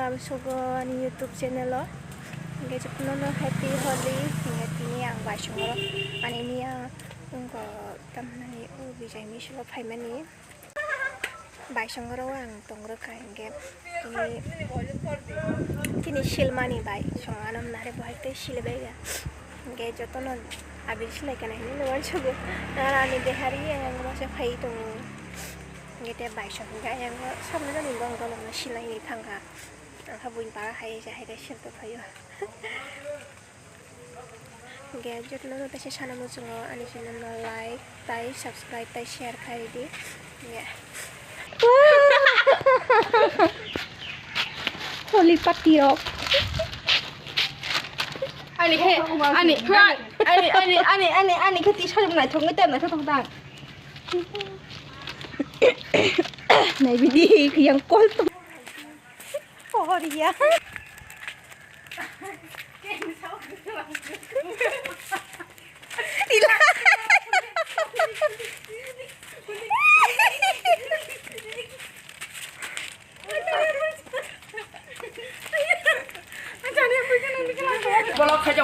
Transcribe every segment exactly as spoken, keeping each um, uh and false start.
Ang sugo ani YouTube channel o. Hingke jotono no happy Holi. Hingke tini ang baisongo ani miya wngkha tamni o bijai misilo phaimani. Baisongo ro ang tongrwkha hingke tini, tini silmani baisongo ano nare bo hai tei silibaiya. Hingke jotono abir silai kana hinui no uansugo. Nara ani dehari yang masa phai tongo. Hingke te baisong hingke yang sabno jani bong dolong no silai thangkha. Ang kha buini para hai se hai khe sir tongphaio. Hingke jotono no teisa sana muchungo ani channel no like tai subscribe tai share khai di. Hingke. Holi party rok. Ani he, ani, ani, ani, ani, ani, ani khe tisari naithok nai tei naithok tong tang. Nai bidi yang kol tong. Pohor ya.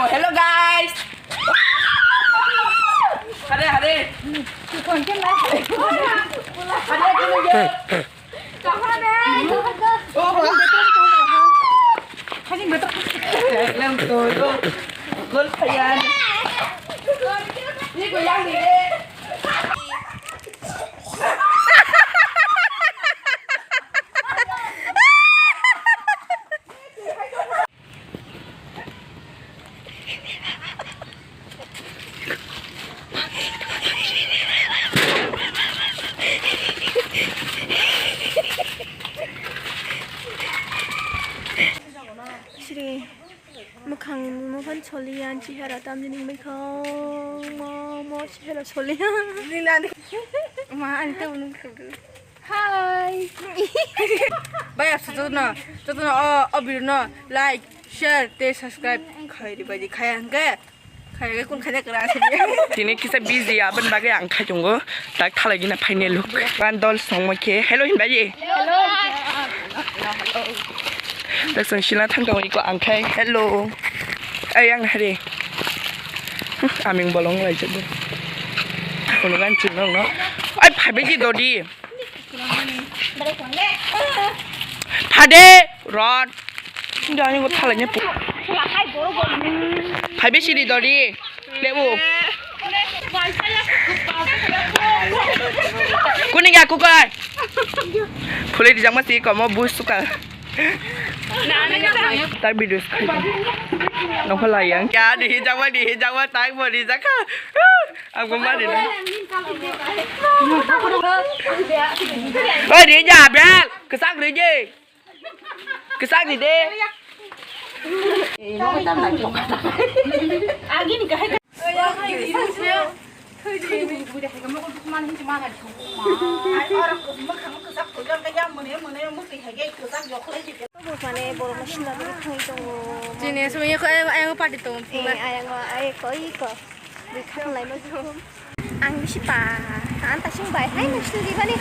Hello guys. Hare hare. Hare hare. Sri, mwkhang mophan soliya, chihara tamjini mwkhang mo, mo chihara soliya. Ma, ani to unung khrudu. Hi. Bai, absa jotono, jotono o, o video no like, share tei subscribe khai di bai di, khaya hwnkhe. Khaya hwnkhe kun khaya kwrang asadi. Tini kisa busy aboni bagwi ang khai tongo. Tak thalai gina phaine look. Gan dol songma khe. Hello hin bai. Hello. Tak song sila thang tongo iko ang khai. Hello. Ai ang hari. Aming bolong lai jabo. Kono gan ching nong no. Ai phabe ji dodi. Phade ron. Dani go thalai ne. Phaibe siri dodi. Lebu. Kuni ga kukai. Phulai di jangma si komo bus suka. Tak video. Nokho layang. Ya di jangma di jangma tak bo di jaka. Ang bo mari na. Oi, ri ja, bel. Kesak ri je. Kesak ri de. Agini kahai. Chini sumui ko ayang, ayang party tongo. Eh, ayang, ay, ko, iko. Bui khakang lai ma. Ang bisi ba, ang ta sing bai hai nang suri bani.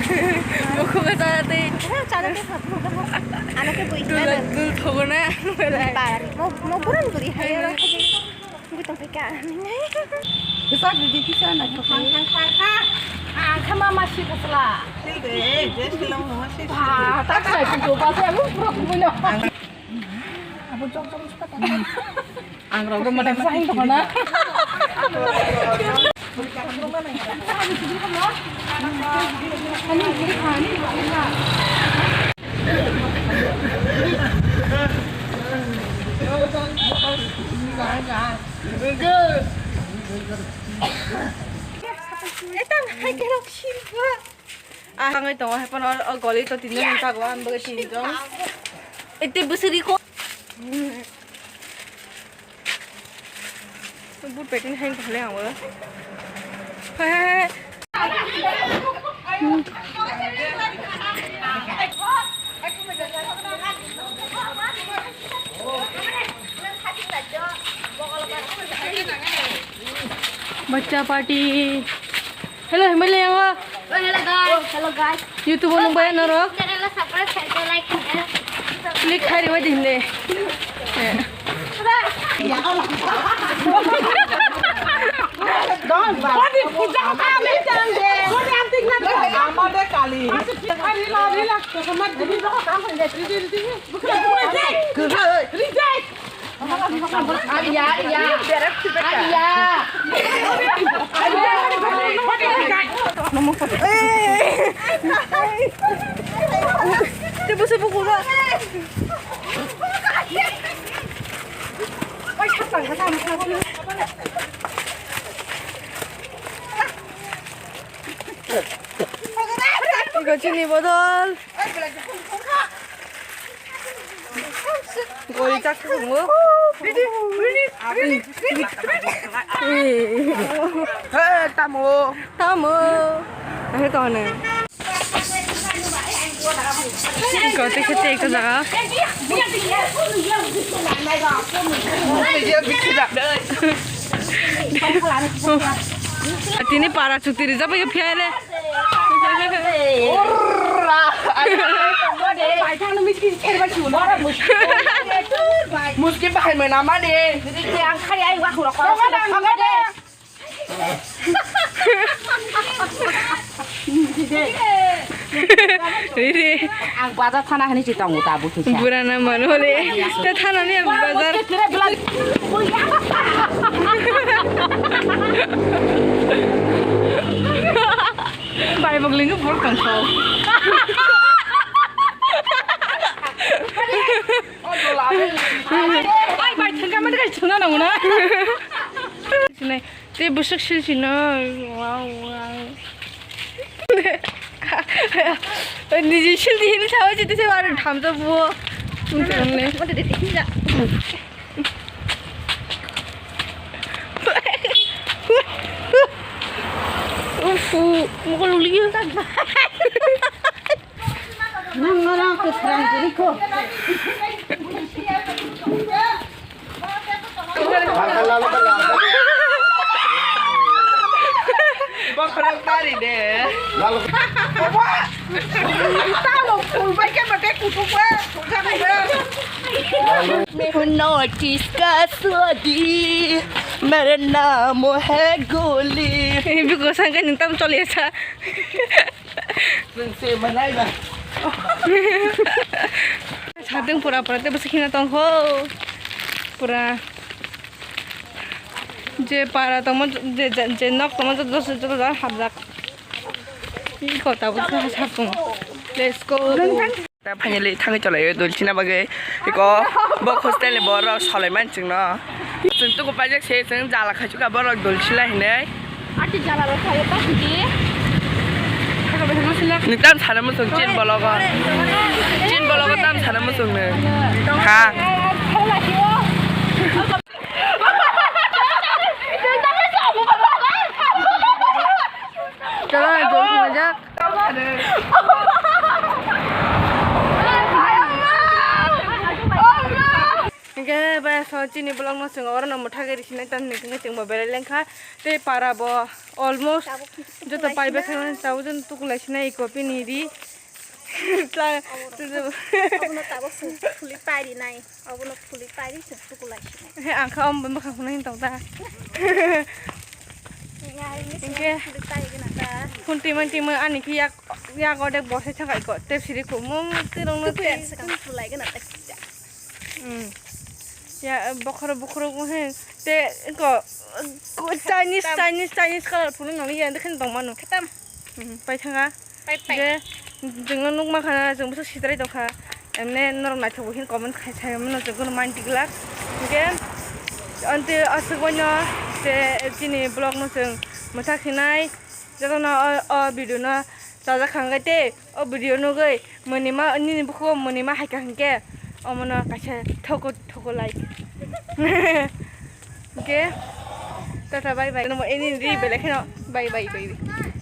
Buku ka chana tei. Chana tei khap mo ka. Ano ke bui dul, dul thogo na. Ba, mo, mo buran buri hai ro. Bui tong phika. Kisa didi kisa na kisa. Ang kha kha. Ang kha ma ma si kasla. Sing de, je silang mo si. Ba, ta sai tu ba sa mo pro mo no. Abo jok jok suka ta. Ang rok rok madam sa hing tong na. Etang hai kerok sirba. Ah, hangoi tongo hai pono o goli to tinjon ni jago ang bagwi tinjon. Ete bwswk ri ko. But packing hai kha le ang o. Hai, hai, hai. Bacha party. Hello, himai le yango. Oh, hello, guys. Oh, hello, guys. YouTube o nung bai norok. Channel o subscribe, share, like, and Click khai ribai di hinde. Reject! Reject! Ariya, ariya. Ariya. Te busu buku ba. Iko chini bodol. Gori chak thungo. He, tamo. Tamo. Ahe to ne. Goti khete ekta jaga. Tini para chuti rijak bai phiya le. Muski bahai mena mani. Riri. Ang bazar thana hani si tongo ta buthi sa. Burana mano le. Te thana ni bazar. Bai bok lingo bor kang ko. Bai bai thengka mani kai thuna nang na. Sinai. Tei bwswk sil sino, wow, wow. Niji sil di hini sao, jete se aro thamsa buo. Mungkin ne. Ufu, mukul liyo. Nang ngarang ko serang diri ko. Bokhorok tari de. Tamo phul bai khe mate kutuk ba. Notice ka sodi, mere naam hai Guli. Ibi ko sangka ni tam choli asa. Chwng se manai ba. Sadung pura pura te bwswk khina tong kho. Pura je para tongmo je, je, je nok tongmo joto, joto, joto hapjak. Iko tabuk khe hapung. Let's go. Ta finally thangwi cholai dulchina bagwi. Iko bo hostel ni borok solai man chwngno. Chwng tuku paijak se chwng jala khaichukha borok dulchila hinwi. Ati jala rok khayo ta hidi. Nini tam sana muchung chin bologo. Chin bologo tam sana muchung nung. Ha. Jala dulchina jak. Hingke bai so chini vlog no chwng oro no mwthagwi risinai tamni hwnkhe chwngbo belai lengkha tei para bo almost joto pai bai kheno tabuk joto tukulai sinai iko pini ri. Abono tabuk chwng khuli pari nai, abono khuli pari chwng tukulai sinai. He ang kha omo bwkhak hwnwi tong ta. Hingke khun twi man twi man ani khe yak, yak odek bo se thangkai ko tep siri ko mung twi rong no twi. Khulai gana ta. Hmm. Ya, bokhorok, bokhorok, he, te, ko, ko, Chinese, Chinese, Chinese color phunuk nang ya, dekhen tong manu. Khatam. Hmm, pai thanga. Pai, pai. Je, jwng no nuk ma khana, jwng bwsa sitrai tong kha. Emne norok naithok bo hin comment khai sai mano, jwng no mind tiglak. Hingke, ante aswk wano, je, chini vlog no jwng mwthak hinai. Jotono o, o video no chajak kha hwnkhe tei o video nugwi mwnima nini bukhugo mwnima hai kha hwnkhe omono kaisa thoko thoko like. Hwnkhe tata bye bye. Nini ri belai kheno bye bye bye bye.